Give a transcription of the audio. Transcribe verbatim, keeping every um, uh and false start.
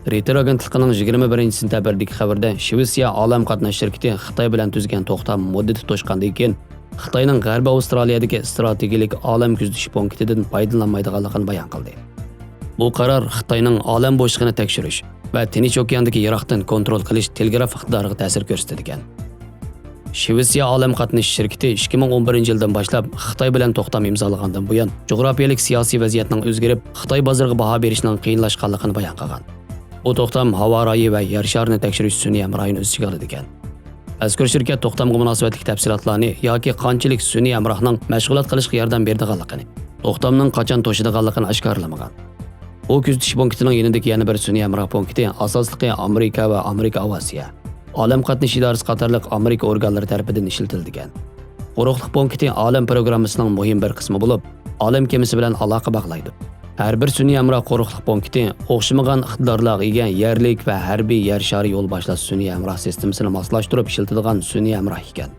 رېيتېر ئاگېنتلىقىنىڭ يىگىرمە بىرىنچى سېنتەبىردىكى خەۋىرىدە شىۋېتسىيە ئالەم قاتناش شىركىتى خىتاي بىلەن تۈزگەن توختام مۇددىتى توشقاندىن كېيىن، خىتاينىڭ غەربىي ئاۋسترالىيەدىكى ئىستراتېگىيەلىك ئالەم كۆزىتىش پونكىتىدىن پايدىلانمايدىغانلىقىنى بايان قىلدى. بۇ قارار خىتاينىڭ ئالەم بوشلۇقىنى تەكشۈرۈش ۋە تىنچ ئوكياندىكى يىراقتىن كونترول قىلىش تېلېگراف ئىقتىدارىغا تەسىر كۆرسىتىدىكەن. شىۋېتسىيە ئالەم قاتنىشى شىركىتى ئىككى مىڭ ئون بىرىنچى يىلدىن باشلاپ خىتاي بىلەن توختام ئىمزالىغاندىن بۇيان، جۇغراپىيەلىك سىياسىي ۋەزىيەتنىڭ ئۆزگىرىپ، خىتاي بازىرىغا باھا بېرىشنىڭ قىيىنلاشقانلىقىنى بايان قىلغان. بۇ توختام ھاۋا رايى ۋە يەر شارىنى تەكشۈرۈش سۈنئىي ھەمراھىنى ئۆز ئىچىگە ئالىدىكەن. مەزكۇر شىركەت توختامغا مۇناسىۋەتلىك تەپسىلاتلارنى ياكى قانچىلىك سۈنئىي ھەمراھنىڭ مەشغۇلات قىلىشقا ياردەم بېرىدىغانلىقىنى، توختامنىڭ قاچان توشىدىغانلىقىنى ئاشكارىلىمىغان. بۇ كۆزىتىش پونكىتىنىڭ يېنىدىكى يەنە بىر سۈنئىي ھەمراھ پونكىتى ئاساسلىقى ئامېرىكا ۋە ئامېرىكا ئاۋىئاتسىيە، ئالەم قاتنىشى ئىدارىسى قاتارلىق ئامېرىكا ئورگانلىرى تەرىپىدىن ئىشلىتىلىدىكەن. قۇرۇقلۇق پونكىتى ئالەم پروگراممىسىنىڭ مۇھىم بىر قىسمى بولۇپ، ئالەم كېمىسى بىلەن ئالاقە باغلايدۇ. ھەر بىر سۈنئىي ھەمراھ قۇرۇقلۇق پونكىتى ئوخشىمىغان ئىقتىدارلارغا ئىگە يەرلىك ۋە ھەربىي يەر شارى يول باشلاش سۈنئىي ھەمراھ سىستېمىسىنى ماسلاشتۇرۇپ ئىشلىتىدىغان سۈنئىي ھەمراھ ئىكەن.